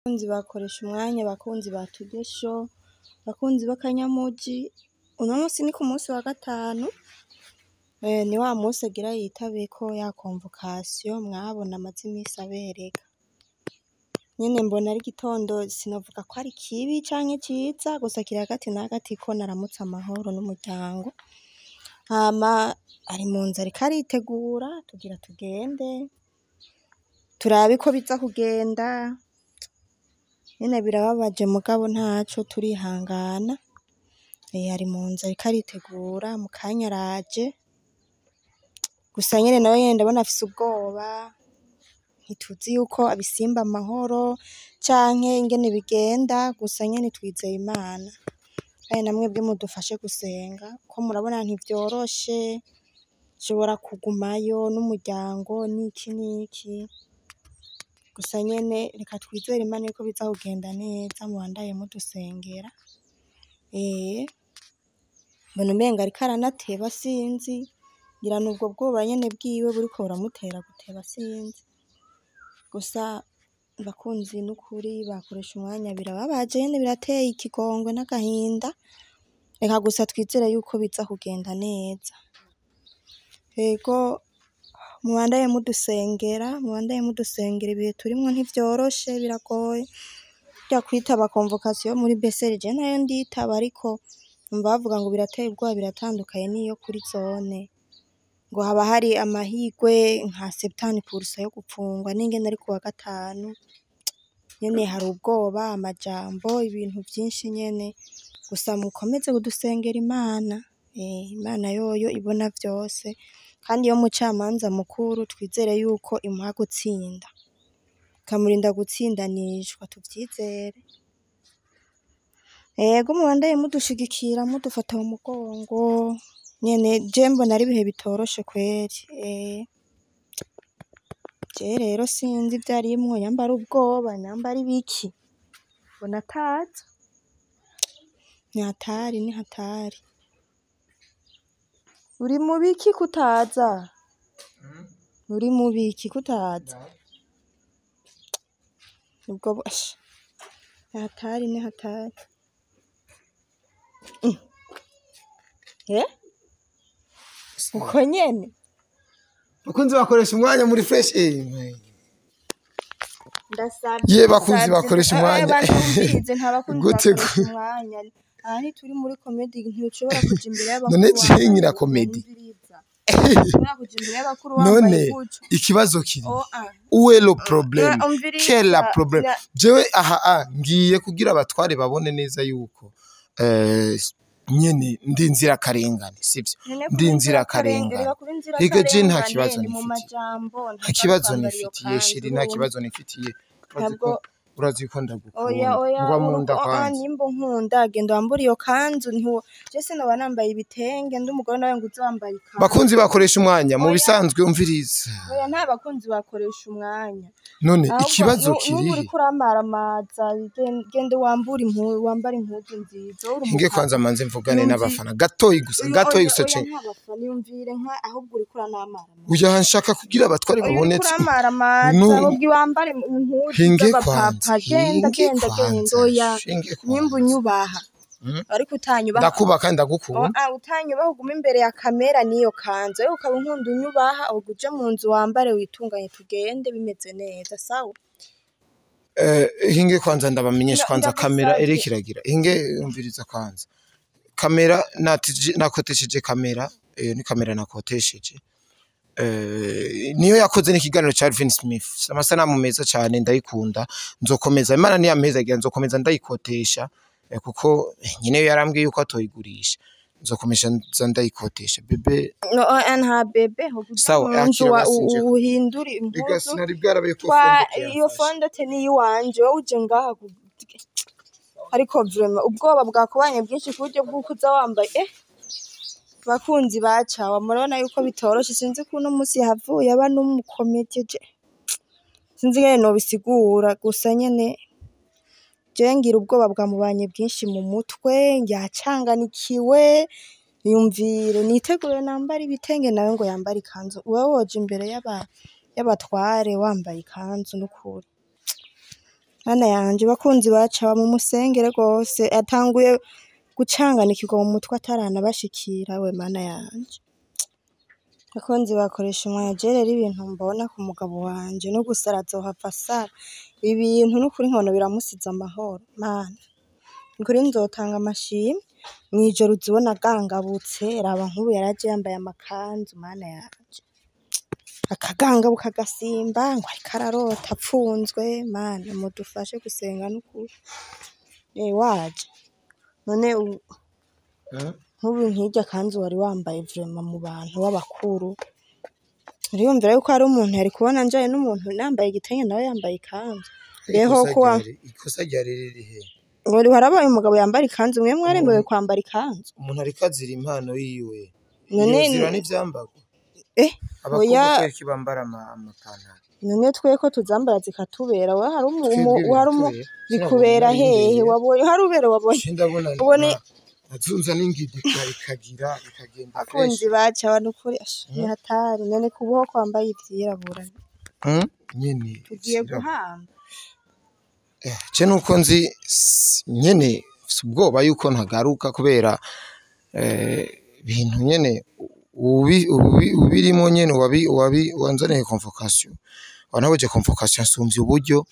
Bakunzi bakoresha umwanya, bakunzi ba Today Show, bakunzi b'akanyamuji, uno musi ni ku musi wa gatanu, ni wa musi agira yitabeko ya convocation mwabona amaze imisi abereka. Nyene mbona ari igitondo, sinovuga ko ari kibi canke ciza, gusa kiri hagati na hagati ko naramutse amahoro n'umuryango. Hama ari mu nzu ariko aritegura, tugira tugende turabe ko biza kugenda. Nyene birababaje mugabo ntaco, turihangana. Ari mu nzu ariko aritegura, mu kanya araje. Gusa nyene nawe nyene ndabona afise ubwoba, ntituzi yuko abisimba amahoro canke ingene bigenda, gusa nyene twizeye Imana. Kandi na mwebwe mudufashe gusenga, ko murabona ntivyoroshe, nshobora kugumayo n'umuryango n'iki n'iki. Gusa nyene reka twizere Imana yuko biza kugenda neza, mubandanye mudusengera. Mbona umenga ariko aranateba, sinzi, ngira nubwo bwoba nyene bwiwe buriko buramutera guteba, sinzi. Gusa bakunzi, nukuri bakoresha umwanya, birababaje nyene, birateye ikigongwe n'agahinda. Reka gusa twizere yuko biza kugenda neza. Ego, mubandanye mudusengera, mubandanye mudusengera, ibihe turimwo ntivyoroshe, biragoye. Burya kwitaba convocation yo muri BCR, je nayo nditaba, ariko numva bavuga ngo birateye ubwoba, biratandukanye n'iyo kuri zone. Ngo haba hari amahirwe nka 70% yo gupfungwa n'ingene ari kuwa gatanu. Nyene hari ubwoba, amajambo, ibintu vyinshi nyene. Gusa mukomeze kudusengera Imana. Imana yoyo ibona vyose. Kandi iyo mucamanza mukuru, twizere yuko imuha gutsinda. Ikamurinda gutsindanishwa, tuvyizere. Ego, mubandanye mudushigikira, mudufata mu mugongo. Nyene je mbona ari ibihe bitoroshe kweri. Je rero sinzi ivyo arimwo, nyamba ari ubwoba, nyamba ari ibiki. Mbona ataza. Ni hatari, ni hatari. Uri mu biki kutaza? Uri mu biki kutaza? Ubwo asha. Ni hatari, ni hatari. Eh? Uko nyene? Bakunzi bakoresha umwanya muri fresh. Ndasavye. Ye bakunzi Ndasavye. bakoresha umwanya. Bantumvirize, nta bakunzi Gute bakoresha umwanya. Aha ntituri muri comedy, ntushobora kuja imbere y'abakuru None je wambaye nkina comedy. Umviriza. Ntushobora kuja imbere y'abakuru wambaye None gutyo. ikibazo kiri Oh, ah. où est le problème? Umviriza. Quel est la problème? Jewe aha ngiye kugira abatware babone neza yuko nyene ndi inzirakarengane, sivyo? None Ndi kuba inzirakarengane. reka kuba Ega je nta inzirakarengane kibazo ni mu nifitiye. majambo. Nta kibazo nifitiye, chérie, nta kibazo nifitiye. Urazi ko Ntabwo urazi ko Oya. ndagukunda. Oya. Ngwa mu nda Ah, kwanza. Nimba unkunda, genda wambure iyo kanzu. Je sinoba nambaye ibitenge ndi umugore nawe ngo uze wambaye ikanzu. Bakunzi bakoresha umwanya mu Oya. bisanzwe, umviriza. Oya, nta bakunzi bakoresha umwanya. None Ahubwo ikibazo n'ubu kirihe? uriko uramaramaraza, genda wambure impuzu, wambare impuzu nziza. Wowe uri Hinge umupapa. kwanza manze mvugane n'abafana gatoyi gusa, Oya, gatoyi oya, gusa oya, ce. nta bafana, yumvire nka ahubwo uriko uranamaramara. Uya nshaka kugira abatware Oya, uriko babonetse. uramaramaraza, ahubwo wambare impuzu Hinge z'abapapa. kwanza, Genda, hinge genda, genda. kwanza, Oya, hinge nimba kwanza. unyubaha, ariko utanyubaha. Ndakubaha kandi ndagukunda. Oh, ah, utanyubaha ugume imbere ya kamera n'iyo kanzu, ariko ukaba unkunda unyubaha, ubwo uje mu nzu wambare witunganye, tugende bimeze neza, sawa? Hinge kwanza ndabamenyesha kwanza kamera Ndagusavye. eriko iragira. Hinge umviriza kwanza. Kamera nakotesheje kamera, ni kamera nakotesheje. Niyo yakoze n'ikiganiro ca Alvin Smith. Amasanamu meza cyane, ndayikunda. Nzokomeza, Imana niyo agira, nzokomeza ndayikotesha, kuko nyine yo yarambwiye yuko atoyigurisha. Nzokomeza nza ndayikotesha. Bébé. No, ah, nta bébé, ahubwo uje Sawa, mu nzu akira basinje. uhindure Biga impuzu. sinari bwarabaye ko Twa fond de iyo yamfashe. fond de teint ni iyiwanje, wowe uje ngaha ariko vraiment ubwoba bwakubanye bwinshi ku buryo bw'uko uza wambaye. Bakunzi bacawa, murabona yuko bitoroshe, sinzi ko uno musi yahavuye aba n'umukomedi, je sinzi ingene nobisigura, gusa nyene jewe ngira ubwoba bwamubanye bwinshi mu mutwe, yacanganikiwe. Yumvire nitegure nambare ibitenge, nawe ngo yambare ikanzu. Wewe woja imbere y'abatware wambaye ikanzu? N'ukuri. Mana yanje, bakunzi baca mu musengere rwose, atanguye gucanganikirwa mu mutwe ataranabashikira we. Mana yanje, bakunzi bakoresha umwanya, je rero ibintu mbona ku mugabo wanje no gusara azohava asara. Ibi bintu n'ukuri nkono biramusize amahoro. Mana, nukuri nzotanga amashimwe mw'ijoro uzibona agangabutse. Raba nk'ubu yaraje yambaye amakanzu. Mana yanje, akagangabuka agasimba ngo ariko ararota apfunzwe. Mana, mudufashe gusenga n'ukuri. Waje none nk'ubu nk'irya kanzu wari wambaye, vraiment mu bantu b'abakuru uriyumvira yuko hari umuntu yari kubona njanye n'umuntu nambaye igitenge nawe yambaye ikanzu? Reho kuwa Ikosa ryari riri he? Ngo harabaye umugabo yambara ikanzu, mwe mwaremewe kwambara ikanzu? Umuntu ariko azira impano yiwe. None yozira n'ivyambarwa. Abakobwa Oya. Kubera bambara amapantaro. None twe ko tuzambara zikatubera, we hari Twebwe hari biratubera. bikubera hehe? Wabonye hari ubera wabonye? Ndabona Ubone azunza n'ingidi ikagira ikagenda. Akunzi baca abantu ukuri ni hatari. None kubaho kwambaye ivyirabura? Nyene. Tugiye guhamba. Je nuko nzi nyene mfise ubwoba yuko ntagaruka kubera ibintu nyene ubirimo nyene wabi wanzaniye convocation, wanaweje convocation, ansumvya uburyo,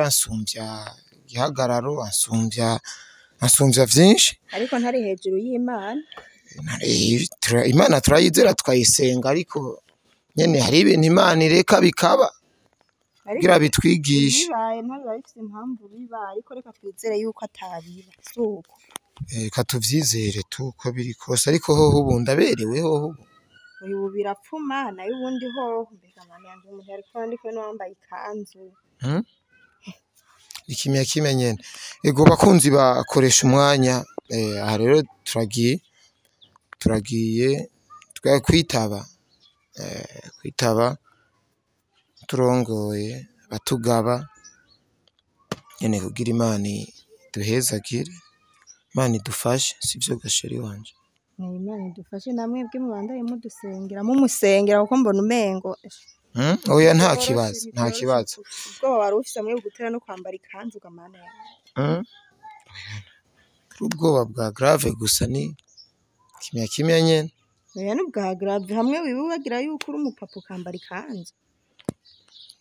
ansumvya igihagararo, ansumvya vyinshi. Ariko ntari hejuru y'Imana. Imana turayizera, tukayisenga, ariko nyene hari ibintu Imana ireka bikaba Ariko kugira bitwigishe. Bibaye ntabiba bifise impamvu biba, ariko reka twizere yuko atabiba, suko? Reka tuvyizere tu uko biri kose, ariko hoho ubu ndaberewe hoho ubu. Ubu birapfuma, nayo ubundi hoho mbega Mana yanje, umuntu yariko ndiko n'uwambaye ikanzu. Ikimya kimya nyene. Ego bakunzi bakoresha umwanya, aha rero turagiye twa kwitaba, kwitaba turongoye batugaba nyene kugira Imana iduhezagire, Imana idufashe, sivyo ga chéri wanje? Ni Imana idufashe, namwebwe mubandanye mudusengera, mumusengera, kuko mbona umengo Oya, nta ntivyoroshe, kibazo, nta ntivyoroshe. kibazo. Ubwoba wari ufise mwe gutera no kwambara ikanzu ga Mana yawe. Ubwoba bwa grave gusa ni kimya kimya nyene. Oya, n'ubwa grave hamwe wibagira yuko uri umupapa ukambara ikanzu,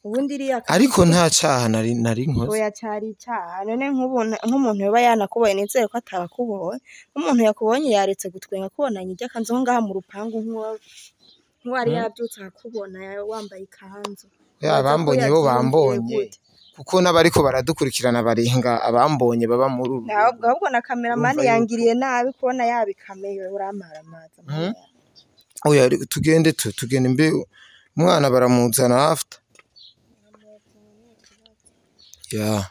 ubundi iriya Ariko nta caha nari nkoze. Oya, cari icaha. None nk'ubu nk'umuntu yoba yanakubonye, nizere ko atabakubonye, nk'umuntu yakubonye yaretse gutwenga kubonanye irya kanzu nko ngaha mu rupangu, nk'uwari yavyutse akakubona wambaye ikanzu. Ya. Wibaza ko Abambonye bo yavyiyumviye bambonye gute? Kuko n'abariko baradukurikirana barenga abambonye baba muri uru Ahubwo ahubwo na kameramani Urumva yuko yangiriye nabi kubona yabikameye, uramaramaraza. Oya, tugende tu tugende mbe umwana baramuzana after. Ya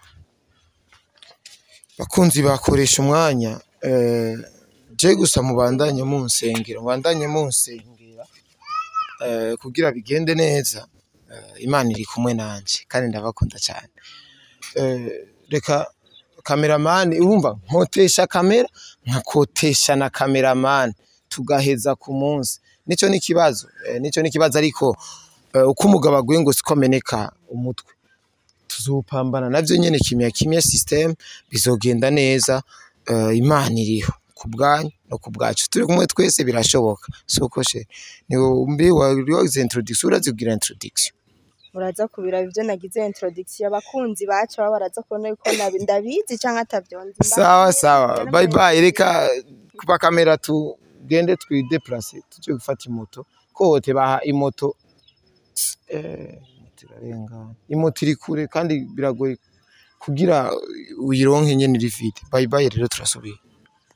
bakunzi bakoresha umwanya, je gusa mubandanye munsengera kugira bigende neza. Imana iri kumwe nanje kandi ndabakunda cyane. Reka kameramani, urumva nkotesha kamera, nkakotesha na kameramani, tugaheza ku munsi. Nico ni kibazo, nico ni kibazo, ariko uko umugabo aguye ngo siko ameneka umutwe. Tuzopambana navyo nyene kimya kimya, system bizogenda neza. Imana iriho ku bwanyu no ku bwacu, turi kumwe twese birashoboka. Soko she ni mbi wari wagize introduction, urazi kugira introduction. Muraza kubiraba ivyo nagize introduction, abakunzi bacu baba baraza kubona yuko ndabizi canke atavyonzi. Sawa sawa, bye bye. Reka kuba kamera tugende twideplace tuje gufata imoto kohote baha imoto. Imoto irarengana, imoto iri kure kandi biragoye kugira uyironke nyene iri vite. Bye bye rero, turasubiye.